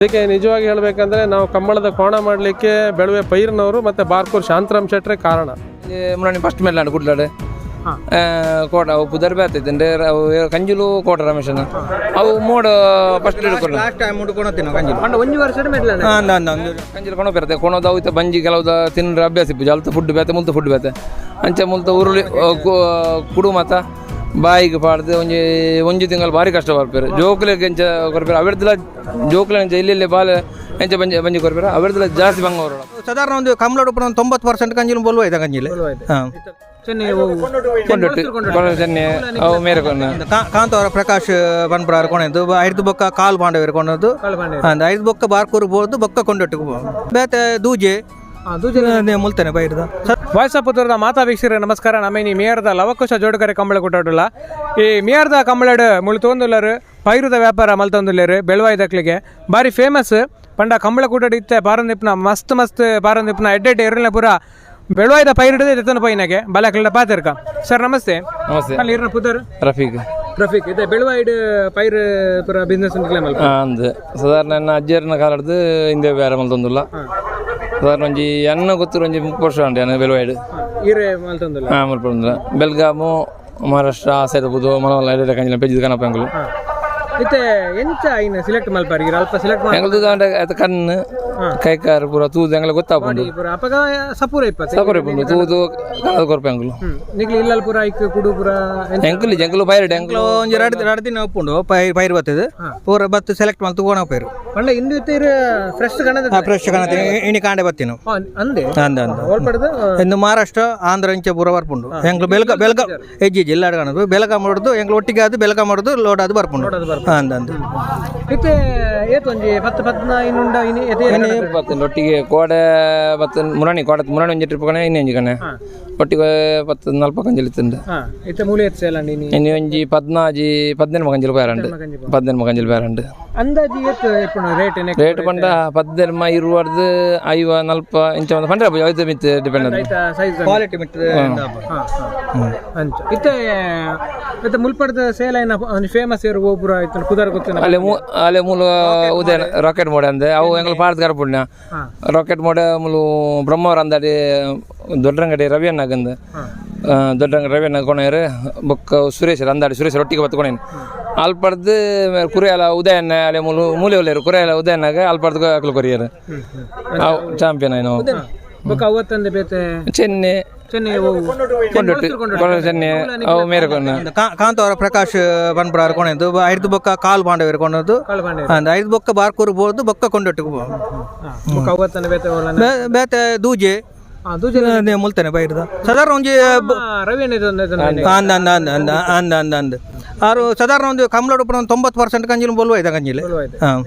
ಇದಕ್ಕೆ ನಿಜವಾಗಿ ಹೇಳಬೇಕಂದ್ರೆ ನಾವು ಕಂಬಳದ ಕೋಣ ಮಾಡಲಿಕ್ಕೆ ಬೆಳುವೆ ಪೈರ್ನವರು ಮತ್ತು ಬಾರ್ಕೂರ್ ಶಾಂತರಾಮ್ ಶೆಟ್ರೆ ಕಾರಣ. ಮುರಾಣಿ ಫಸ್ಟ್ ಮೇಲೆ ಕುಡ್ಲಾಡು ಕೋಟ ಅವು ಪುದರ್ ಬೇತೈತೆ ಅವು ಕಂಜುಲು ಕೋಟ ರಮೇಶನ ಅವು ಮೋಡ ಫಸ್ಟ್ ಹಿಡ್ಕೊಂಡು ಲಾಸ್ಟ್ ಟೈಮ್ ಉಂಡು ನಾವು ಕಂಜಿಲು. ಪಂಡ ಒಂಜಿ ವರ್ಷ ಮೆಡ್ಲ. ಅಂದ ಅಂದ ಅಂದ. ಕಂಜಿಲು ಕೊಣ ಪೆರತೆ ಕೊಣದ ಅವು ಇತ್ತ ಬಂಜಿ ಕೆಲವುದ ತಿನ್ರ ಅಭ್ಯಾಸ ಇಪ್ಪು ಅಲ್ತ ಫುಡ್ ಬೇತೆ ಮುಲ್ತ ಫುಡ್ ಬೇತೆ ಅಂಚೆ ಮುಲ್ತ ಉರುಳಿ ಕುಡು ಮಾತ ಬಾಯಿಗೆ ಪಾಡ್ದು ಒಂಜಿ ಒಂಜಿ ತಿಂಗಳು ಭಾರಿ ಕಷ್ಟ ಬರ್ಪೇರು. ಜೋಕುಲೆಗ್ ಎಂಚ ಕೊರ್ಪೇರು ಅವೆರ್ದಲ ಜೋಕುಲೆ ಎಂಚ ಇಲ್ಲಿ ಬಾಲೆ ಎಂಚ ಬಂಜಿ ಬಂಜಿ ಕೊರ್ಪೇರು ಅವೆರ್ದಲ ಜಾಸ್ತಿ ಬಂಗ ಅವರೋಡ. ಸಾಧಾರಣ ಒಂದು ಕಮ್ಲೋಡು ಉಪ್ಪುನ ಒಂದು 90% ಕಂಜಿಲು ಬೊಲ್ವ ಇದೆ ಕಂಜಿಲು. ಹಾಂ. ಚೆನ್ನೈ ಕೊಂಡೊಟ್ಟು ಕೊಂಡ ಚೆನ್ನೆ ಅವು ಮೇರೆ ಕೊನ್ನ ಕಾಂತವರ ಪ್ರಕಾಶ್ ಪನ್ಪುರಾರ್ ಕೊಣದ್ದು ಐದು ಬೊಕ್ಕ ಕಾಲ್ ಪಾಂಡವರು ಕೊಣದ್ದು ಅಂದ ಐದು ಬೊಕ್ಕ ಬಾರ್ಕೂರು ಬೋದು ಬೊಕ್ಕ ಕೊಂಡೊಟ್ಟಿಗೆ ಬೇತೆ ದೂಜೆ ಮುಲ್ತಾನೆ ಬೈರ್ದ. ವಾಯ್ಸ್ ಆಫ್ ಪುತ್ತೂರದ ಮಾತಾ ವೀಕ್ಷಕರಿಗೆ ನಮಸ್ಕಾರ. ನಮೇನಿ ಮೇಯರ್ದ ಲವಕುಶ ಜೋಡುಕರೆ ಕಂಬಳ ಕೊಟ್ಟಾಡುಲ್ಲ. ಈ ಮೇಯರ್ದ ಕಂಬಳಡ್ ಮುಳು ತೋಂದುಲ್ಲರು ಪೈರುದ ವ್ಯಾಪಾರ ಮಲ್ತೊಂದುಲ್ಲೇರು ಬೆಳುವಾಯ್ದಕ್ಲಿಗೆ ಬಾರಿ ಫೇಮಸ್. ಪಂಡ ಕಂಬಳ ಕೂಟಡ್ ಇತ್ತೆ ಪಾರಂದಿಪ್ನ ಮಸ್ತ್ ಮಸ್ತ್ ಪಾರಂದಿಪ್ನ ಎಡ್ಡೆಡ್ ಎರುಲ್ನ ಪೂರ ಬೆಳುವಾಯ್ದ ಪೈರಿಡದೆ ದೆತ್ತನ ಪೈನಾಗೆ ಬಲಕ್ಲೆಡ ಪಾತೆರ್ಕ. ಸರ್ ನಮಸ್ತೆ. ನಮಸ್ತೆ. ಅಲ್ಲಿ ಇರ್ನ ಪುದರ್? ರಫೀಕ್. ರಫೀಕ್, ಇದೆ ಬೆಳುವಾಯ್ಡ್ ಪೈರ್ ಪೂರ ಬಿಸ್ನೆಸ್ ಮಲ್ಪ? ಅಂದ್ ಸಾಧಾರಣ ಎನ್ನ ಅಜ್ಜಿಯರ್ನ ಕಾಲಡ್ದು ಹಿಂದೆ ಬೇರೆ ಮಲ್ತೊಂದುಲ್ಲ. ಸಾಧಾರಣ ಒಂಜಿ ಎನ್ನ ಗೊತ್ತಿರೋ ಒಂಜಿ 30 ವರ್ಷ ಉಂಟು ಎನ್ನ ಬೆಳುವಾಯ್ಡ್. ಈರೆ ಮಲ್ತೊಂದುಲ್ಲ? ಹಾಂ, ಮಲ್ಪೊಂದುಲ್ಲ. ಬೆಲ್ಗಾಮು ಮಹಾರಾಷ್ಟ್ರ ಆಸೆ ಬುದು ಮಲವಲ್ಲ ಎಡೆ ಕಂಜಿನ ಪೆಜ್ಜಿದ ಕನಪಂಗುಲು. ಇತ್ತೆ ಎಂಚ ಐನ ಸಿಲೆಕ್ಟ್ ಮಲ್ಪಾರಿ ಅಲ್ಪ ಸಿಲೆಕ್ಟ್? ಎಂಗ್ಲದು ದಾಂಡ ಆತ ಕಣ್ಣು ಕೈಕಾರು ಪೂರ ತೂದು ಎಂಗ್ಲ ಗೊತ್ತಾಪುಂಡು. ಪೂರ ಅಪಗ ಸಪೂರ ಇಪ್ಪತ್ತು. ಸಪೂರ ಇಪ್ಪುಂಡು ತೂದು ಕನದ ಕೊರ್ಪೆಂಗುಲು. ನಿಗ್ಲಿ ಇಲ್ಲಲ್ ಪೂರ ಐಕ್ ಕುಡು ಪೂರ ಎಂಚ? ಎಂಕುಲು ಎಂಕುಲು ಪೈರಡ್ ಎಂಕುಲು. ಒಂಜಿ ರಡ್ ರಡ್ ದಿನ ಉಪ್ಪುಂಡು ಪೈರು ಬರ್ತದೆ ಪೂರ ಬತ್ತು ಸೆಲೆಕ್ಟ್ ಮಲ್ತು ಕೋಣ ಪೈರು. ಪಂಡ ಇಂದು ಇತ್ತೆ ಫ್ರೆಶ್ ಗಣದ? ಫ್ರೆಶ್ ಕಣತೆ ಇಣಿ ಕಾಂಡೆ ಬತ್ತಿನ. ಅಂದೆ. ಅಂದ ಅಂದ. ಓಲ್ಪಡ್ದು. ಇನ್ನು ಮಹಾರಾಷ್ಟ್ರ ಆಂಧ್ರ ಇಂಚ ಪೂರ ಬರ್ಪುಂಡು. ಎಂಕ್ಲು ಬೆಲ್ಕ ಬೆಲ್ಕ ಹೆಜ್ಜೆ ಜಿಲ್ಲಾಡ್ ಕಾಣದು ಬೆಲಕ ಮಾಡುದು ಎಂಕ್ಲು ಒಟ್ಟಿಗೆ ಅದು ಬೆಲಕ ಮಾಡುದು ಲೋಡ್ ಅದು ಬರ್ಪುಂಡು. ಅಂದ ಅಂದ. ಇತ್ತೆ ಏತ್ ಒಂಜಿ ಪತ್ತು ಪತ್ನ ಉಂಡ ಇನಿ ಎತೆ? ಬತ್ತನ್ ಒಟ್ಟಿಗೆ ಕೋಡೆ ಬತ್ತನ್ ಮುರಾಣಿ ಕೋಡೆ ಮುರಾಣಿ ಒಂಜಿ ಟ್ರಿಪ್ ಕಣೆ ಇನ್ನೊಂಜಿ ಕಣೆ ಒಟ್ಟಿಗೆ ಪತ್ತು ನಲ್ಪ ಕಂಜಲಿ ತಿಂಡು. ಹಾ, ಇತ್ತೆ ಮೂಲೆ ಎತ್ ಸೇಲಂಡ್ ಇನಿ? ಇನ್ನು ಒಂಜಿ ಪದ್ನಾಜಿ ಪದ್ನೆನ್ಮ ಕಂಜಲಿ ಬೇರಂಡು, ಪದ್ನೆನ್ಮ ಕಂಜಲಿ ಬೇರಂಡು. ಅಂದಾಜಿ ಏತ್ ಇಪ್ಪುಂಡು ರೇಟ್? ರೇಟ್ ಪಂಡ ಪದ್ದೆನ್ಮ ಇರುವರ್ದು ಐವ ನಲ್ಪ ಇಂಚ ಒಂದು ಪಂಡ್ರೆ ಐದು ಮಿತ್ ಡಿಪೆಂಡ್ ಅದು. ಸೈಜ್. ಕ್ವಾಲಿಟಿ ಮಿಟ್. ಹಾ ಹಾ, ಅಂಚ. ಇತ್ತೆ ಇತ್ತೆ ಮುಲ್ಪಡ್ದ ಸೇಲ್ ಐನ ಒಂಜಿ ಫೇಮಸ್ ಏರು ಒಬ್ಬರು ಇತ್ತೆ ಕುದರ್ ಗೊತ್ತಿನ? ಅಲ್ಲೇ ಮೂ ಅಲ್ಲೇ ಮೂಲ ಉದಯನ ರಾಕೆಟ್ ಮೋಡೆ ಅಂದೆ ಅವು ಎಂಗ್ಲ ಪಾರ್ದ್ ಕರಪುಣ್ಯ ರಾಕೆಟ್ ಮೋಡೆ ಮೂಲು ಬ್ರಹ್ಮವರ ಅಂದಾಡಿ ದೊಡ್ಡರಂಗಡಿ ರವಿಯನ್ನಾಗಂದು ದೊಡ್ಡರಂಗಡಿ ರವಿಯನ್ನ ಕೊಣೇರು ಬೊಕ್ಕ ಸುರೇಶ್ ಅಂದಾಡಿ ಸುರೇಶ್ ಒಟ್ಟಿಗೆ ಬತ್ಕೊಣೇನು ಅಲ್ಪಡ್ದು ಕುರಿಯಾಲ ಉದಯನ್ನ ಅಲ್ಲೇ ಮೂಲು ಮೂಲೆ ಒಲ್ಲೇರು ಕುರಿಯಾಲ ಉದಯನ್ನಾಗ ಅಲ್ಪಡ್ದು ಅಕ್ಲು ಕೊರಿಯರು ಅವು ಚಾಂಪಿಯನ್ ಏನು. ಬೊಕ್ಕ ಅವತ್ತಂದೆ ಬೇತೆ? ಚೆನ್ನೆ. ಚೆನ್ನೈ. ಕೊಂಡೊಟ್ಟು ಕೊಂಡ ಚೆನ್ನೆ ಅವು ಮೇರೆ ಕೊನ್ನ. ಕಾಂತವರ ಪ್ರಕಾಶ್ ಪನ್ಪುರಾರ್ ಕೊಣದ್ದು ಐದು ಬೊಕ್ಕ ಕಾಲ್ ಪಾಂಡವರು ಕೊಣದ್ದು ಅಂದ ಐದು ಬೊಕ್ಕ ಬಾರ್ಕೂರು ಬೋದು ಬೊಕ್ಕ ಕೊಂಡೊಟ್ಟಿಗೆ ಬೊಕ್ಕ ಅವತ್ತಂದೆ ಬೇತೆ ಓಲನ? ಬೇತೆ ದೂಜೆ ದೂಜೆ ಮುಲ್ತಾನೆ ಬೈರ್ದ ಸಾಧಾರಣ ಒಂಜಿ ರವಿ ಅಂದ ಅಂದ ಅಂದ ಅಂದ ಅಂದ ಅಂದ ಅಂದ. ಆರು ಸಾಧಾರಣ ಒಂದು ಕಮ್ಲೋಡು ಉಪ್ಪುನ ಒಂದು 90% ಕಂಜಿಲು ಬೊಲ್ವ ಇದೆ ಕಂಜಿಲು. ಹಾಂ,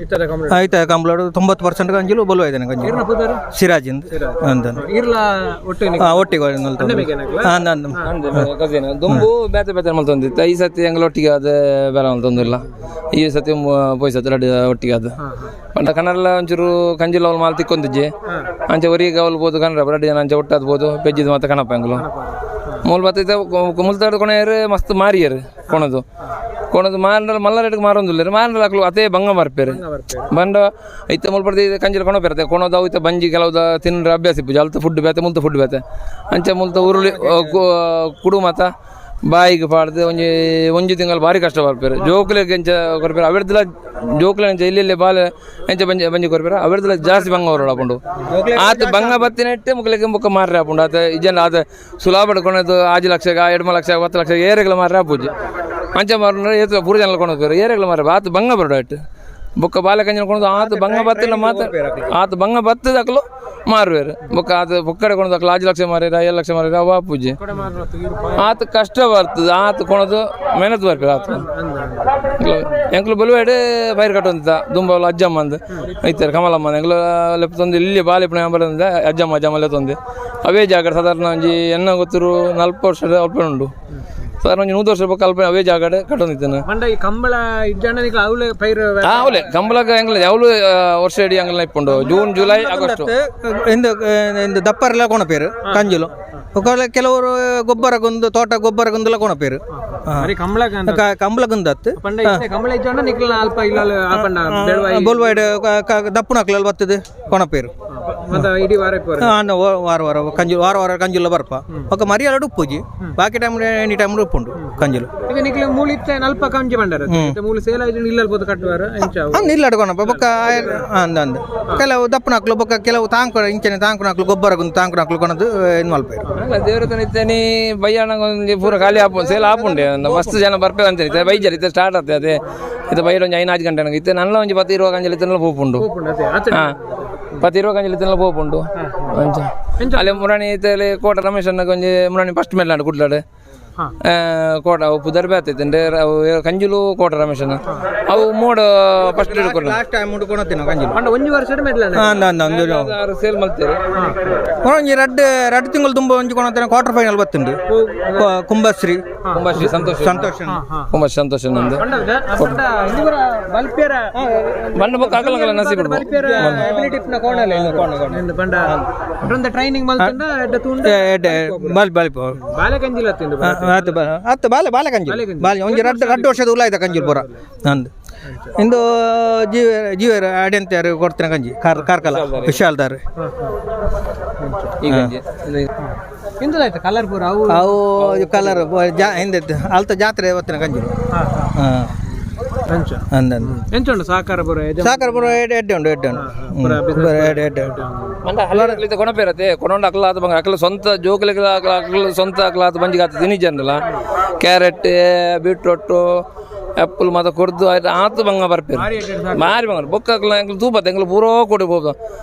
ಆಯ್ತು, ಕಂಬ್ಲೋಡು 90% ಕಂಜಿಲು ಬೊಲ್ವ ಇದೆ ಕಂಜಿಲು. ಸಿರಾಜಿಂದ ಅಂದ. ಇರ್ಲಾ ಒಟ್ಟು? ಹಾಂ, ಒಟ್ಟಿಗೆ ಅಂದ ಅಂದ. ಅಂದೆ ಕಸಿನ್ ದುಂಬು ಬೇತೆ ಬೇತೆ ಮಲ್ತೊಂದಿತ್ತು. ಈ ಸತಿ ಎಂಗ್ಲ ಒಟ್ಟಿಗೆ ಅದು ಬೇರೆ ಮಲ್ತೊಂದಿಲ್ಲ. ಈ ಸತಿ ಪೋಯ್ ಸತಿ ರಡ್ಡ್ ಒಟ್ಟಿಗೆ ಅದು ಪಂಡ ಕನ್ನಡ ಒಂಚೂರು ಕಂಜಿಲ ಅವ್ಲು ಮಾಲ್ ತಿಕ್ಕೊಂದಿಜ್ಜೆ ಅಂಚೆ ಒರಿಗೆ ಅವ್ಲು ಬೋದು ಕನ್ನಡ ರಡ್ಡ್ ಜನ ಅಂಚೆ ಒಟ್ಟಾದ್ ಬೋದು ಪೆಜ್ಜಿದ್ ಮಾತ ಕಣಪ್ಪ ಎಂಗ್ಲು ಮೂಲ್ ಬತ್ತೈತೆ. ಮುಲ್ತಾಡ್ ಕೊಣೆಯರು ಮಸ್ತ್ ಮಾರಿಯರು ಕೊಣದು ಕೊಣದು ಮಾರ್ನಲ್ ಮಲ್ಲ ರೇಟ್ಗೆ ಮಾರೊಂದಿಲ್ಲ. ಮಾರ್ನಲ್ ಅಕ್ಲು ಅದೇ ಬಂಗ ಮಾರ್ಪೇರು ಬಂಡ. ಇತ್ತೆ ಮುಲ್ಪಡ್ದು ಕಂಜಿಲ ಕೊಣ ಪೆರತೆ ಕೊಣದ ಅವು ಇತ್ತೆ ಬಂಜಿ ಕೆಲವುದ ತಿನ್ರ ಅಭ್ಯಾಸ ಇಪ್ಪು ಅಲ್ತ ಫುಡ್ ಬೇತೆ ಮುಲ್ತ ಫುಡ್ ಬೇತೆ ಅಂಚೆ ಮುಲ್ತ ಉರುಳಿ ಕುಡು ಮಾತ ಬಾಯಿಗೆ ಪಾಡ್ದು ಒಂಜಿ ಒಂಜಿ ತಿಂಗಳು ಭಾರಿ ಕಷ್ಟ ಬರ್ಪೇರು. ಜೋಕುಲೆಗ್ ಎಂಚ ಕೊರ್ಪೇರು ಅವೆರ್ದಲ ಜೋಕುಲೆ ಎಂಚ ಇಲ್ಲಿ ಬಾಲೆ ಎಂಚ ಬಂಜಿ ಬಂಜಿ ಕೊರ್ಪೇರು ಅವೆರ್ದಲ ಜಾಸ್ತಿ ಬಂಗ ಅವರೋಡ ಆಪುಂಡು. ಆತ ಬಂಗ ಬತ್ತಿನ ಇಟ್ಟೆ ಮುಕ್ಲೆಗ್ ಬೊಕ್ಕ ಮಾರ್ರೆ ಆಪುಂಡು. ಆತ ಇಜ್ಜಂಡ ಆತ ಸುಲಾಬಡ್ ಕೊಣದು ಆಜಿ ಲಕ್ಷ ಎಡ್ಮ ಲಕ್ಷ 10 ಲಕ್ಷ ಏರೆಗ್ಲ ಮಾರ್ರೆ ಆಪುಜಿ. ಅಂಚ ಮಾರ್ರೆ ಏತ್ ಪೂರ ಜನ ಕೊಣದು ಏರೆಗ್ಲ ಮಾರ್ರೆ ಆತ ಬಂಗ ಬರೋಡ ಇಟ್ಟು ಬೊಕ್ಕ ಬಾಲೆ ಕಂಜನ ಕೊಣದು ಆತ ಬಂಗ ಬತ್ತಿನ ಮಾತ ಆತ ಬಂಗ ಬತ್ತದ ಅಕ್ಲು ಮಾರುವೇರು. ಬೊಕ್ಕ ಆತ ಬೊಕ್ಕಡೆ ಕೊಣದು ಅಕ್ಲು 5 ಲಕ್ಷ ಮಾರಿರ 7 ಲಕ್ಷ ಮಾರಿರ ಅವು ಆಪುಜಿ. ಆತ ಕಷ್ಟ ಬರ್ತದೆ ಆತ ಕೊಣದು ಮೆಹನತ್ ಬರ್ಪೇರು ಆತ. ಎಂಕ್ಲು ಬಲುವೇಡು ಪೈರು ಕಟ್ಟುವಂತ ದುಂಬವಲ ಅಜ್ಜಮ್ಮ ಅಂದ್ ಐತಾರೆ ಕಮಲಮ್ಮ ಎಂಕ್ಲು ಲೆಪ್ತೊಂದು ಇಲ್ಲಿ ಬಾಲೆಪುಣ ಬರಂದ ಅಜ್ಜಮ್ಮ ಅಜ್ಜಮ್ಮ ಲೆತ್ತೊಂದು ಅವೇ ಜಾಗ. ಸಾಧಾರಣ ಒಂಜಿ ಎನ್ನ ಗೊತ್ತಿರು 40 ವರ್ಷದ ಅಲ್ಪ ಉಂಡು. ಸಾಧಾರಣ ಒಂಜಿ 100 ವರ್ಷ ಬೊಕ್ಕ ಅಲ್ಪ ಅವೇ ಜಾಗಡ್ ಕಟ್ಟೊಂದಿತ್ತನ. ಪಂಡ ಈ ಕಂಬಳ ಇಜ್ಜಂಡ ನಿಕ್ಲ ಅವ್ಲೆ ಪೈರು ಅವಲೆ ಕಂಬಳಗ ಎಂಗ್ಲ ಯಾವ್ಲು ವರ್ಷ ಇಡೀ ಅಂಗಲ ಇಪ್ಪುಂಡು June July August. ಇಂದು ಇಂದು ದಪ್ಪರೆಲ್ಲ ಕೊಣಪೇರು ಕಂಜುಲು ಕೆಲವರು ಗೊಬ್ಬರಗೊಂದು ತೋಟ ಗೊಬ್ಬರಗೊಂದುಲ ಕೊಣಪೇರು ಕಂಬಳ ಕಂಬಳಗೊಂದತ್ತು ಪಂಡ ಇತ್ತೆ ಕಂಬಳ ಇಜ್ಜಂಡ ನಿಕ್ಲ ಅಲ್ಪ ಇಲ್ಲ ಪಂಡ ಬೆಳುವಾಯಿ ಬೋಲ್ವಾಯ್ಡ್ ದಪ್ಪುನಕ್ಲೆಲ್ಲ ಬರ್ತದೆ ಕೊಣಪೇರು ಮತ್ತೆ ಇಡೀ ವಾರ ಇಪ್ಪುವರು. ವಾರ ವಾರ ಕಂಜುಲು ವಾರ ವಾರ ಕಂಜುಲ ಬರ್ಪ ఒక ಮರಿಯಾಲಡು ಉಪ್ಪುಜಿ ಬಾಕಿ time any time ಉಪ್ಪುಂಡು ಕಂಜುಲು. ಈಗ ನಿಕ್ಲ ಮೂಲು ಇತ್ತೆ ಅಲ್ಪ ಕಂಜಿ ಬಂಡಾರ ಇತ್ತೆ ಮೂಲು ಸೇಲ ಇಜ್ಜಂಡ ಇಲ್ಲ ಪೋದು ಕಟ್ಟುವಾರ ಎಂಚ ಅವು? ಅಂದ್ ಇಲ್ಲ ಅಡ್ಕೊಣಪ್ಪ ಬೊಕ್ಕ ಅಂದ ಅಂದ ಕೆಲವು ದಪ್ಪನಕ್ಲು ಬೊಕ್ಕ ಕೆಲವು ತಾಂಕು ಇಂಚನೆ ತಾಂಕುನಕ್ಲು ಗೊಬ್ಬರಗೊಂದು ತಾಂಕುನಕ್ಲು ಕೊಣದು ಇದು ಮಲ್ಪೇರು. ದೇವ್ರ ಇತ್ತೇನಿ ಬಯ್ಯಾಣ ಒಂಜಿ ಪೂರ ಖಾಲಿ ಆಪು ಸೇಲ್ ಆಪುಂಡೆ ಮಸ್ತ್ ಜನ ಬರ್ಪೆ ಅಂತಾರೆ ಇತ್ತೆ ಬೈಜರ್ ಇತ್ತೆ ಸ್ಟಾರ್ಟ್ ಆತೆ ಅದೇ ಇತ್ತೆ ಬೈರ ಒಂಜಿ 5 ಗಂಟೆ ನನಗೆ ಇತ್ತೆ ನನ್ನ ಒಂಜಿ 10 20 ಗಂಜಲಿ ಇತ್ತಲ್ಲ ಪೋಪುಂಡು. ಅದೇ ಆಚೆ 10 20 ಗಂಜಲಿ ಇತ್ತಲ್ಲ ಪೋಪುಂಡು ಅಂಚ ಅಲ್ಲಿ ಮುರಾಣಿ ಇತ್ತಲ್ಲಿ ಕೋಟ ರಮೇಶ್ ಅನ್ನ ಒಂಜಿ ಮುರಾಣಿ ಫಸ್ಟ್ ಮೇಲೆ ನಾಡು ಕುಡ್ಲಾಡು ಕೋಟ ಅವು ಪುದರ್ ಬ್ಯಾತೈತೆ ಅವು ಕಂಜುಲು ಕೋಟ ರಮೇಶನ ಅವು ಮೋಡ ಫಸ್ಟ್ ಹಿಡ್ಕೊಂಡು ಲಾಸ್ಟ್ ಟೈಮ್ ಉಂಡು ಕಂಜುಲು ಪಂಡ ಒಂಜಿ ವರ್ಷ ಮೆಡ್ಲ ಅಂದ ಅಂದ ಅಂದ ಸೇಲ್ ಮಲ್ತೇವೆ ಒಂಜಿ ರಡ್ಡ್ ರಡ್ಡ್ ತಿಂಗಳು ತುಂಬ ಒಂಜಿ ಕೊಣತಿನ ಕ್ವಾರ್ಟರ್ ಫೈನಲ್ ಬತ್ತುಂಡು ಕುಂಬಶ್ರೀ ಕುಂಬಶ್ರೀ ಸಂತೋಷ್ ಸಂತೋಷ್ ಕುಂಬಶ್ರೀ ಸಂತೋಷ್ ನಂದು ಪಂಡ ಪಂಡ ಇಂದು ಬಲ್ಪೇರ ಬಣ್ಣ ಬೊಕ್ಕ ಆಗಲ್ಲ ನಸೀಬ್ ಬಲ್ಪೇರ ಅಬಿಲಿಟಿ ಇಪ್ಪುನ ಕೋಣಲೆ ಇಂದು ಪಂಡ ಅಟೊಂದ ಟ್ರೈನಿಂಗ್ ಮಲ್ತಂಡ ಎಡ್ಡೆ ತೂಂಡ ಬಾಲ್ ಬಾಲ್ ಬಾಲೆ ಕಂಜಿಲ ತಿಂದು ಆತು ಆತು ಬಾಲೆ ಬಾಲೆ ಕಂಜಿ ಬಾಲೆ ಒಂಜಿ ರಡ್ಡ್ ರಡ್ಡ್ ವರ್ಷದ ಉಲ್ಲ ಆಯ್ತಾ ಕಂಜಿಲ್ ಪೂರ ಅಂದು ಇಂದು ಜೀವ ಜೀವ ಅಡೆಂತ ಕೊಡ್ತೀನಿ ಕಂಜಿ ಕಾರ್ ಕಾರ್ಕಲ ವಿಶಾಲ್ದಾರ್ ಈಗ ಇಂದಲಾಯ್ತು ಕಲರ್ ಪೂರ ಅವು ಅವು ಕಲರ್ ಜಾ ಹಿಂದೆ ಅಲ್ತ ಜಾತ್ರೆ ಹೊತ್ತಿನ ಕಂಜಿಲು ಹಾಂ ಅಂಚ ಅಂದ ಅಂದ ಎಂಚ ಉಂಡು ಸಹಕಾರ ಪೂರ ಸಾಕಾರ ಪೂರ ಎಡ್ಡೆ ಎಡ್ಡೆ ಉಂಡು ಎಡ್ಡೆ ಉಂಡು ಎಡ್ಡೆ ಎಡ್ಡೆ ಉಂಡು. ಮಂಡ ಹಳ್ಳಿ ಕೊಣಪೇರತ್ತೆ ಕೊಣೊಂಡು ಅಕ್ಲ ಆತ ಬಂಗ ಅಕ್ಲ ಸ್ವಂತ ಜೋಕುಲಿಗೆ ಅಕ್ಲ ಅಕ್ಲ ಸ್ವಂತ ಅಕ್ಲ ಆತ ಬಂಜಿಗೆ ಆತ ತಿನಿ ಜನರಲ್ಲ carrot beetroot apple ಮಾತ ಕೊಡ್ದು ಆಯ್ತು ಆತು ಬಂಗ ಬರ್ಪೇರು ಮಾರಿ ಬಂಗ ಬೊಕ್ಕ ಅಕ್ಲ ಎಂಕ್ಲು ತೂಪತ್ತೆ ಎಂಕ್ಲು ಪೂರೋ ಕೊಡಿ ಹೋಗ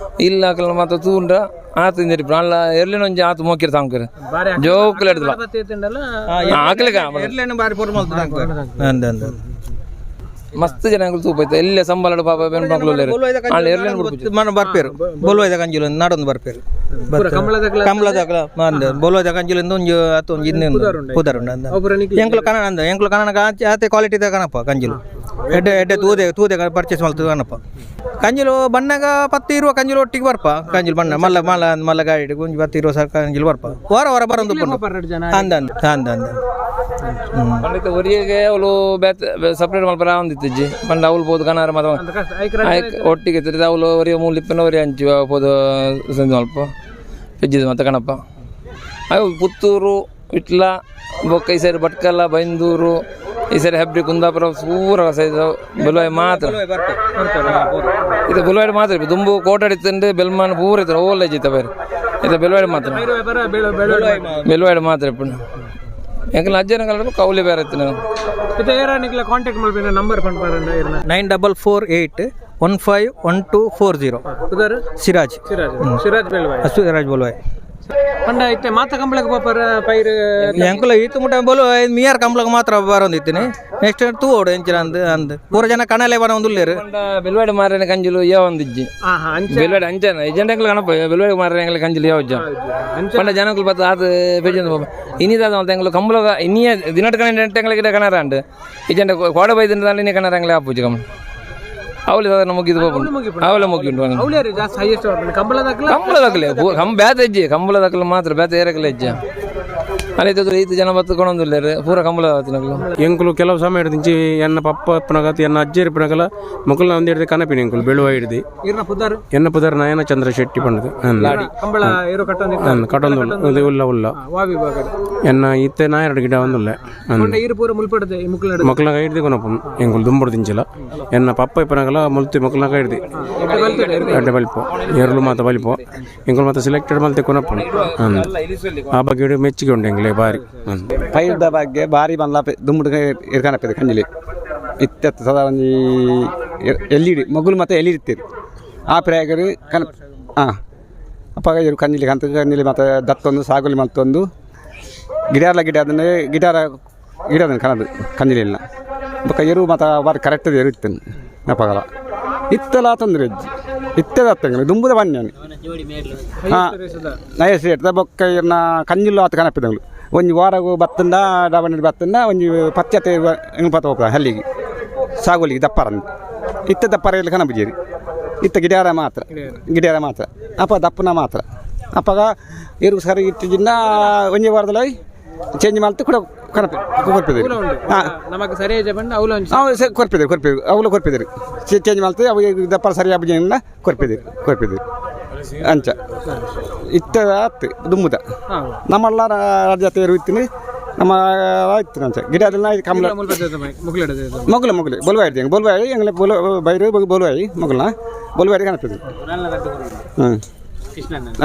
ಇಲ್ಲ ಅಕ್ಲ ಮಾತ ತೂಂಡ್ರ ಆತು ಇಂದಿರಿ ಪ್ರಾಣ ಎರ್ಲಿನ ಒಂಜಿ ಆತು ಮೋಕಿರ್ ತಾಂಕರು ಜೋಕುಲು ಹಿಡ್ದಲ್ಲ ಆಕಲಿಗೆ ಎರ್ಲೇನು ಬಾರಿ ಪೂರ ಮಲ್ತದ ಅಂದ ಅಂದ ಮಸ್ತ್ ಜನ ಎಂಕ್ಲು ತೂಪೈತೆ ಎಲ್ಲೇ ಸಂಬಳಡು ಪಾಪ ಬೆನ್ ಮಕ್ಳು ಎರ್ಲೇನು ಬಿಡ್ಪುಜಿ ಮನ ಬರ್ಪೇರು ಬೋಲ್ವಾಯ್ದ ಕಂಜಿಲು ನಾಡೊಂದು ಬರ್ಪೇರು ಕಂಬಳದಕ್ಲ ಕಂಬಳದ ಅಂದ ಬೋಲ್ವಾಯ್ದ ಕಂಜಿಲಿಂದ ಒಂಜಿ ಆತು ಒಂಜಿ ಇನ್ನೊಂದು ಪುದರ್ ಉಂಡು ಅಂದ ಅವು ಪೂರ ನಿಕ್ಲು ಎಂಕ್ಲು ಕನ್ನಡ ಅಂದ ಎಂಕ್ಲು ಕನ್ನಡ ಆತೆ ಕ್ವಾಲಿಟಿ ಕಣಪ್ಪ ಕಂಜಿಲು ಎಡ್ಡೆ ಎಡ್ಡೆ ತೂದೆ ತೂದೆ ಪರ್ಚೇಸ್ ಮಲ್ತದ ಕಣಪ್ಪ ಕಂಜಿಲು ಬಣ್ಣಗ 10 20 ಕಂಜಿಲು ಒಟ್ಟಿಗೆ ಬರ್ಪ ಕಂಜಿಲು ಬಣ್ಣ ಮಲ್ಲ ಮಲ್ಲ ಮಲ್ಲ ಗಾಡಿ ಒಂಜಿ 10 20 ಸರ್ ಕಂಜಿಲು ಬರ್ಪ ವಾರ ವಾರ ಬರೊಂದು ಪರ್ರೆಡ್ ಜನ ಅಂದ ಅಂದ ಅಂದ ಅಂದ ಪಂಡಿತ ಒರಿಯಗೆ ಅವಳು ಬೇತ್ ಸಪ್ರೇಟ್ ಮಲ್ಪರ ಒಂದಿತ್ತಿಜ್ಜಿ ಪಂಡ ಅವಳು ಪೋದು ಕನಾರ ಮಾತ ಕಷ್ಟ ಐಕ್ ಆಯ್ಕ್ ಒಟ್ಟಿಗೆ ತಿರ್ದ ಅವಳು ಒರಿಯ ಮೂಲಿಪ್ಪನ ಒರಿಯ ಅಂಚಿ ಪೋದು ಸಂಜೆ ಮಲ್ಪ ಪೆಜ್ಜಿದ ಮತ್ತೆ ಕಣಪ್ಪ ಅವು ಪುತ್ತೂರು ವಿಟ್ಲ ಬೊಕ್ಕ ಈ ಸೈಡ್ ಭಟ್ಕಲ ಬೈಂದೂರು ಈ ಸೈಡ್ ಹೆಬ್ರಿ ಕುಂದಾಪುರ ಪೂರ ಸೈಡ್ ಬೆಲುವಾಯಿ ಮಾತ್ರ ಇದು ಬೆಲುವಾಡಿ ಮಾತ್ರ ದುಂಬು ಕೋಟಾಡಿ ತಿಂದು ಬೆಲ್ಮಾನ್ ಪೂರ ಇತ್ತು ಓಲ್ ಐಜಿತ್ತ ಬೇರೆ ಇದು ಬೆಲುವಾಡಿ ಮಾತ್ರ ಪೈರು ವ್ಯಾಪಾರ ಬೆಳೆ ಬೆಳೆ ಬೆಲುವಾಡಿ ಮಾತ್ರ ಇಪ್ಪು ಎಂಕಲ್ ಅಜ್ಜನ ಕಲರ್ ಕೌಲಿ ಬೇರೆ ಇತ್ತು ನಾವು ಇತ್ತೆ ಏರ ನಿಕ್ಲ ಕಾಂಟ್ಯಾಕ್ಟ್ ಮಲ್ಪಿನ ನಂಬರ್ ಪಂಡ್ ಪರಂಡ ಇರ್ನ 9448 15 12 40 ಪುದರ್ ಸಿರಾಜ್ ಸಿರಾಜ್ ಸಿರಾಜ್ ಬೆಳ್ವಾಯಿ ಸಿರಾಜ್ ಬೋಲ್ವಾಯ್ ಪಂಡ ಇತ್ತೆ ಮಾತ ಕಂಬಳಕ್ಕೆ ಪೋಪರ ಪೈರು ಎಂಕುಲ ಈತು ಮುಟ ಬೋಲು ಮಿಯಾರ್ ಕಂಬಳಕ್ಕೆ ಮಾತ್ರ ಬರೊಂದಿತ್ತೀನಿ ನೆಕ್ಸ್ಟ್ ತೂವೋಡು ಎಂಚಿನ ಅಂದ್ ಅಂದ್ ಪೂರ ಜನ ಕಣಲೆ ಬರೊಂದುಲ್ಲೇರು ಪಂಡ ಬೆಲ್ವಾಡಿ ಮಾರನೆ ಕಂಜುಲು ಯಾ ಒಂದಿಜ್ಜಿ ಹಾ ಹಾ ಅಂಚ ಬೆಲ್ವಾಡಿ ಅಂಚನ ಏಜೆಂಟ್ ಎಂಕಲ್ ಕಣಪ್ಪ ಬೆಲ್ವಾಡಿ ಮಾರನೆ ಎಂಕಲ್ ಕಂಜುಲು ಯಾವಜ್ಜ ಅಂಚ ಪಂಡ ಜನಕುಲು ಬತ್ತ ಆತ ಪೆಜ್ಜೊಂದು ಪಾಪ ಇನಿದಾದ ಮಲ್ತ ಎಂಕುಲು ಕಂಬಳಗ ಇನಿಯ ದಿನಟ್ ಕಣ ಎಂಕಲ್ ಗಿಡ ಕಣರ ಅಂಡ್ ಏಜೆಂಟ್ ಕೋಡ ಬೈದಿನ ಇನಿ ಕಣರ ಎಂಕಲೆ ಆಪುಜಿ ಕಮ್ಮ ಅವಳು ದಾದ ಮುಗಿದು ಪಾಪ ಅವಳೆ ಮುಗಿ ಉಂಟು ಅವಳು ಯಾರು ಜಾಸ್ತಿ ಹೈಯೆಸ್ಟ್ ಕಂಬಳದಕ್ಲ ಕಂಬಳ ದಕ್ಕಲೆ ಕಂ ಬ್ಯಾತ ಹೆಜ್ಜೆ ಕಂಬಳ ದಕ್ಕಲು ಮಾತ್ರ ಬ್ಯಾತ ಏರಕಲೆ ಹೆಜ್ಜೆ ಅಲ್ಲಿ ಈತ ಜನ ಬತ್ತು ಕೊಣೊಂದುಲ್ಲೇರು ಪೂರ ಕಂಬಳ ಬತ್ತಿನಕ್ಲು ಎಂಕುಲು ಕೆಲವು ಸಮಯ ಹಿಡ್ದಿಂಚಿ ಎನ್ನ ಪಪ್ಪ ಇಪ್ಪನಗತ್ ಎನ್ನ ಅಜ್ಜಿ ಇಪ್ಪನಗಲ ಮೊಕಲ್ನ ಒಂದು ಹಿಡ್ದು ಕನಪಿನ ಎಂಕುಲು ಬೆಳುವ ಹಿಡ್ದು ಇರ್ನ ಪುದರ್ ಎನ್ನ ಪುದರ್ ನಯನ ಚಂದ್ರ ಶೆಟ್ಟಿ ಪಂಡದು ಕಂಬಳ ಏರೋ ಕಟ್ಟೊಂದಿತ್ತ ನನ್ನ ಕಟೊಂದು ಉಲ್ಲ ಉಲ್ಲ ವಾ ವಿಭಾಗದ ಎನ್ನ ಇತ್ತೆ ನಾ ಎರಡು ಗಿಡ ಒಂದುಲ್ಲ ಪಂಡ ಈರು ಪೂರ ಮುಲ್ಪಡದೆ ಈ ಮುಕ್ಲ ನಡು ಮಕ್ಕಳನ್ನ ಹಿಡ್ದು ಕೊನಪ್ಪ ಎಂಕುಲು ದುಂಬುಡು ದಿಂಚಿಲ ಎನ್ನ ಪಪ್ಪ ಇಪ್ಪನಗಲ ಮುಲ್ತಿ ಮಕ್ಕಳನ್ನ ಹಿಡ್ದು ಎಡ್ಡೆ ಬಲಿಪೋ ಎರಲು ಮಾತ ಬಲಿಪೋ ಎಂಕುಲು ಮಾತ ಸೆಲೆಕ್ಟೆಡ್ ಮಲ್ತೆ ಕೊನಪ್ಪ ಆ ಬಗ್ಗೆ ಹಿಡಿದು ಮೆಚ್ಚುಗೆ ಉಂಟು ಎಂಗ್ಲೆ ಬಾರಿ ಪೈರ್ದ ಬಗ್ಗೆ ಭಾರಿ ಮಲ್ಲ ದುಂಬುಡು ಇರ್ಕನಪ್ಪಿದೆ ಕಂಜಿಲಿ ಇತ್ಯತ್ತ ಸದಾ ಒಂಜಿ ಎಲ್ಲಿಡಿ ಮಗುಲು ಮತ್ತೆ ಎಲ್ಲಿ ಇರ್ತೀರಿ ಆ ಪ್ರಾಯಗರು ಕನ ಹಾಂ ಅಪ್ಪಾಗ ಇರು ಕಂಜಿಲಿ ಕಂತ ಕಂಜಿಲಿ ಮತ್ತು ದತ್ತೊಂದು ಸಾಗುಲಿ ಮತ್ತೊಂದು ಗಿಡಾರ್ಲ ಗಿಡ ಅದನ್ನೇ ಗಿಡಾರ ಗಿಡ ಅದನ್ನು ಕನದು ಕಂಜಿಲಿಲ್ಲ ಬೊಕ್ಕ ಎರು ಮತ್ತು ಬಾರಿ ಕರೆಕ್ಟ್ ಎರು ಇತ್ತನು ಅಪ್ಪಗಲ ಇತ್ತಲ ತೊಂದರೆ ಇಜ್ಜಿ ಇತ್ತದ ಅತ್ತಂಗಿಲ್ಲ ದುಂಬುದ ಬನ್ನಿ ಹಾಂ ನಯಸ್ ರೇಟ್ ಬೊಕ್ಕ ಇರ್ನ ಕಂಜಿಲು ಆತ ಕನಪಿದಂಗ್ಲು ಒಂಜಿ ವಾರಗು ಬತ್ತಂದ ಡಾಬಂಡಿ ಬತ್ತಂದ ಒಂಜಿ ಪಚ್ಚತೆ ಪತ್ತ ಹೋಗ್ತದೆ ಹಲ್ಲಿಗೆ ಸಾಗೋಲಿಗೆ ದಪ್ಪರಂದು. ಇತ್ತ ದಪ್ಪರ ಇಲ್ಲಿ ಕನಬುಜೇರಿ ಇತ್ತ ಗಿಡಾರ ಮಾತ್ರ, ಗಿಡಾರ ಮಾತ್ರ ಅಪ್ಪ ದಪ್ಪನ ಮಾತ್ರ. ಅಪ್ಪಗ ಇರು ಸರಿ ಇತ್ತಿಜಿಂದ ಒಂಜಿ ವಾರದಲ್ಲಿ ಚೇಂಜ್ ಮಾಡ್ತು ಕೂಡ ಕನಪೆ ಕೊರ್ಪಿದ್ದೀರಿ. ಹಾಂ. ನಮಗೆ ಸರಿ ಪಂಡ ಅವ್ಲು ಒಂಜಿ ಅವು ಸರಿ ಕೊರ್ಪಿದ್ದೀರಿ, ಕೊರ್ಪಿದ್ರು ಅವಳು ಕೊರ್ಪಿದ್ದೀರಿ. ಚೇಂಜ್ ಮಾಡ್ತೀವಿ ಅವು ದಪ್ಪ ಸರಿ ಅಬ್ಜಿಂದ ಕೊರ್ಪಿದ್ದೀರಿ, ಕೊರ್ಪಿದ್ದೀರಿ ಅಂಚ ಇತ್ತ ಆತು ದುಮ್ಮುದ. ನಮ್ಮೆಲ್ಲ ರಾಜ್ಯ ಇರ್ತೀನಿ ನಮ್ಮ ಆಯ್ತು ಅಂಚ ಗಿಡ ಅದೆಲ್ಲ ಕಮಲ. ಮೊಗಲು ಮೊಗಲು ಬೊಲ್ವಾಯಿ ಬೊಲ್ವಾಯಿ ಎಂಗ್ಲ ಬೊಲ ಬೈರು ಬೊಲ್ವಾಯಿ ಮೊಗಲ್ನ ಬೊಲ್ವಾಯಿ ಕಾಣ್ತದೆ. ಹ್ಞೂ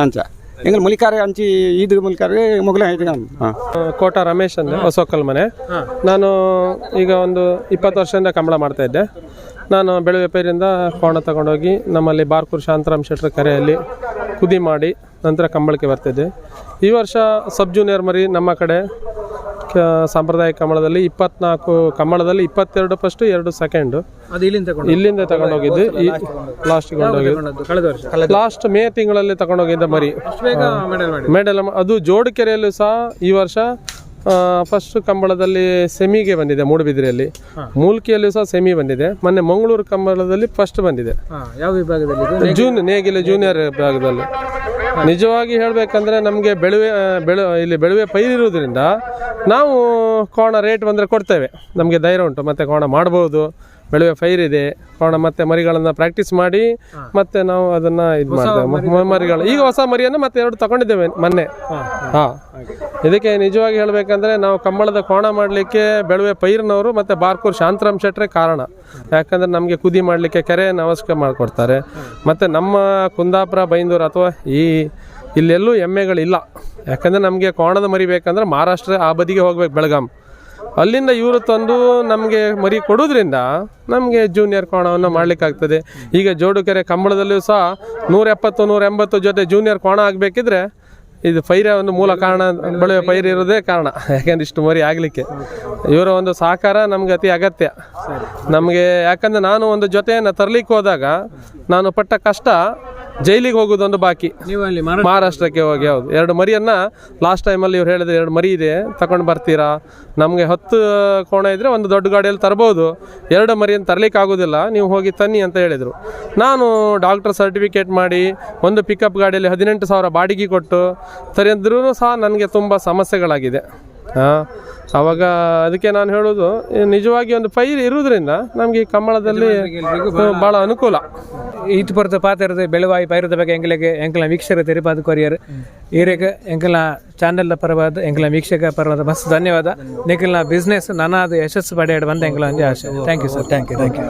ಅಂಚ ಎಂಗ್ಲ ಮುಲಿಕಾರೆ ಅಂಚಿ ಈದು ಮುಲಿಕಾರೆ ಮೊಗಲ ಐತೆ. ಹಾಂ. ಕೋಟ ರಮೇಶ್ ಅಂದರೆ ಹೊಸಕಲ್ ಮನೆ. ನಾನು ಈಗ ಒಂದು 20 ವರ್ಷದಿಂದ ಕಂಬಳ ಮಾಡ್ತಾ ಇದ್ದೆ. ನಾನು ಬೆಳೆ ಪೈರಿಂದ ಕೋಣ ತಗೊಂಡೋಗಿ ನಮ್ಮಲ್ಲಿ ಬಾರ್ಕೂರು ಶಾಂತರಾಮ್ ಶೆಟ್ಟರ ಕೆರೆಯಲ್ಲಿ ಕುದಿ ಮಾಡಿ ನಂತರ ಕಂಬಳಕ್ಕೆ ಬರ್ತಿದ್ದೆ. ಈ ವರ್ಷ ಸಬ್ ಜೂನಿಯರ್ ಮರಿ ನಮ್ಮ ಕಡೆ ಸಾಂಪ್ರದಾಯಿಕ ಕಂಬಳದಲ್ಲಿ 24 ಕಂಬಳದಲ್ಲಿ 22 ಫಸ್ಟು, 2 ಸೆಕೆಂಡು. ಅದು ಇಲ್ಲಿಂದ ತಗೊಂಡು ಇಲ್ಲಿಂದ ತಗೊಂಡೋಗಿದ್ದು, ಈ ಲಾಸ್ಟ್ ಕೊಂಡೋಗಿದ್ದು. ಕಳೆದ ವರ್ಷ ಲಾಸ್ಟ್ ಮೇ ತಿಂಗಳಲ್ಲಿ ತಗೊಂಡೋಗಿದ್ದ ಮರಿ ಬೇಗ ಮೆಡಲ್ ಮಾಡಿ ಮೆಡಲ್. ಅದು ಜೋಡುಕೆರೆಯಲ್ಲೂ ಸಹ ಈ ವರ್ಷ ಫಸ್ಟ್ ಕಂಬಳದಲ್ಲಿ ಸೆಮಿಗೆ ಬಂದಿದೆ ಮೂಡುಬಿದಿರೆಯಲ್ಲಿ, ಮೂಲ್ಕಿಯಲ್ಲೂ ಸಹ ಸೆಮಿ ಬಂದಿದೆ. ಮೊನ್ನೆ ಮಂಗಳೂರು ಕಂಬಳದಲ್ಲಿ ಫಸ್ಟ್ ಬಂದಿದೆ. ಯಾವ ವಿಭಾಗದಲ್ಲಿ? ನೇಗಿಲ ಜೂನಿಯರ್ ವಿಭಾಗದಲ್ಲಿ. ನಿಜವಾಗಿ ಹೇಳಬೇಕಂದ್ರೆ ನಮಗೆ ಬೆಳುವೆ ಬೆಳೆ ಇಲ್ಲಿ ಬೆಳುವೆ ಪೈರಿರುವುದರಿಂದ ನಾವು ಕೋಣ ರೇಟ್ ಬಂದರೆ ಕೊಡ್ತೇವೆ, ನಮಗೆ ಧೈರ್ಯ ಉಂಟು. ಮತ್ತು ಕೋಣ ಮಾಡ್ಬೋದು, ಬೆಳುವೆ ಪೈರಿದೆ ಕೋಣ. ಮತ್ತು ಮರಿಗಳನ್ನು ಪ್ರಾಕ್ಟೀಸ್ ಮಾಡಿ ಮತ್ತೆ ನಾವು ಅದನ್ನು ಇದು ಮಾಡ್ತೇವೆ. ಮರಿಗಳು ಈಗ ಹೊಸ ಮರಿಯನ್ನು ಮತ್ತೆ 2 ತಗೊಂಡಿದ್ದೇವೆ ಮೊನ್ನೆ. ಹಾಂ, ಇದಕ್ಕೆ ನಿಜವಾಗಿ ಹೇಳಬೇಕಂದ್ರೆ ನಾವು ಕಂಬಳದ ಕೋಣ ಮಾಡಲಿಕ್ಕೆ ಬೆಳುವೆ ಪೈರಿನವರು ಮತ್ತು ಬಾರ್ಕೂರು ಶಾಂತರಾಮ್ ಶೆಟ್ಟರೆ ಕಾರಣ. ಯಾಕಂದರೆ ನಮಗೆ ಕುದಿ ಮಾಡಲಿಕ್ಕೆ ಕೆರೆಯನ್ನು ಅವಶ್ಯಕ ಮಾಡಿಕೊಡ್ತಾರೆ. ಮತ್ತು ನಮ್ಮ ಕುಂದಾಪುರ, ಬೈಂದೂರು ಅಥವಾ ಈ ಇಲ್ಲೆಲ್ಲೂ ಎಮ್ಮೆಗಳಿಲ್ಲ. ಯಾಕಂದರೆ ನಮಗೆ ಕೋಣದ ಮರಿ ಬೇಕಂದ್ರೆ ಮಹಾರಾಷ್ಟ್ರ ಆ ಬದಿಗೆ ಹೋಗ್ಬೇಕು, ಬೆಳಗಾಂ. ಅಲ್ಲಿಂದ ಇವರು ತಂದು ನಮಗೆ ಮರಿ ಕೊಡೋದ್ರಿಂದ ನಮಗೆ ಜೂನಿಯರ್ ಕೋಣವನ್ನು ಮಾಡಲಿಕ್ಕಾಗ್ತದೆ. ಈಗ ಜೋಡುಕೆರೆ ಕಂಬಳದಲ್ಲಿಯೂ ಸಹ 170 180 ಜೊತೆ ಜೂನಿಯರ್ ಕೋಣ ಆಗಬೇಕಿದ್ರೆ ಇದು ಪೈರ ಒಂದು ಮೂಲ ಕಾರಣ, ಬೆಳೆಯುವ ಪೈರು ಇರೋದೇ ಕಾರಣ. ಯಾಕೆಂದ್ರೆ ಇಷ್ಟು ಮರಿ ಆಗಲಿಕ್ಕೆ ಇವರ ಒಂದು ಸಹಕಾರ ನಮ್ಗೆ ಅತಿ ಅಗತ್ಯ ನಮಗೆ. ಯಾಕಂದರೆ ನಾನು ಒಂದು ಜೊತೆಯನ್ನು ತರಲಿಕ್ಕೆ ಹೋದಾಗ ನಾನು ಪಟ್ಟ ಕಷ್ಟ, ಜೈಲಿಗೆ ಹೋಗೋದೊಂದು ಬಾಕಿ. ಮಹಾರಾಷ್ಟ್ರಕ್ಕೆ ಹೋಗಿ, ಹೌದು. 2 ಮರಿಯನ್ನು ಲಾಸ್ಟ್ ಟೈಮಲ್ಲಿ ಇವ್ರು ಹೇಳಿದ್ರು, 2 ಮರಿ ಇದೆ ತಗೊಂಡು ಬರ್ತೀರಾ, ನಮಗೆ 10 ಕೋಣ ಇದ್ದರೆ ಒಂದು ದೊಡ್ಡ ಗಾಡಿಯಲ್ಲಿ ತರ್ಬೋದು, 2 ಮರಿಯನ್ನು ತರಲಿಕ್ಕೆ ಆಗೋದಿಲ್ಲ, ನೀವು ಹೋಗಿ ತನ್ನಿ ಅಂತ ಹೇಳಿದರು. ನಾನು ಡಾಕ್ಟ್ರ್ ಸರ್ಟಿಫಿಕೇಟ್ ಮಾಡಿ ಒಂದು ಪಿಕಪ್ ಗಾಡಿಯಲ್ಲಿ 18,000 ಬಾಡಿಗೆ ಕೊಟ್ಟು ತರಿದ್ರೂ ಸಹ ನನಗೆ ತುಂಬ ಸಮಸ್ಯೆಗಳಾಗಿದೆ. ಆವಾಗ ಅದಕ್ಕೆ ನಾನು ಹೇಳೋದು, ನಿಜವಾಗಿ ಒಂದು ಪೈರು ಇರುವುದರಿಂದ ನಮಗೆ ಈ ಕಂಬಳದಲ್ಲಿ ಭಾಳ ಅನುಕೂಲ. ಈತ್ ಪೊರ್ತು ಪಾತೆರ್ದು ಬೆಳುವಾಯಿ ಪೈರದ ಬಗ್ಗೆ ಎಂಕಲೆಗ್ ಎಂಕಲ್ನ ವೀಕ್ಷಕರ ತೆರಿಪಾದ ಕೊರಿಯರ್ ಈರೆಗ್ ಎಂಕಲ್ನ ಚಾನೆಲ್ದ ಪರವಾದ ಎಂಕಲ್ನ ವೀಕ್ಷಕ ಪರವಾದ ಮಸ್ತ್ ಧನ್ಯವಾದ. ನಿಖಲ್ನ ಬಿಸ್ನೆಸ್ ನನಾದ ಯಶಸ್ಸು ಪಡೆಯಡ್ ಬಂದ ಎಂಕಲ್ನ ಒಂಜಿ ಆಶೆ. Thank you sir. Thank you. Thank you.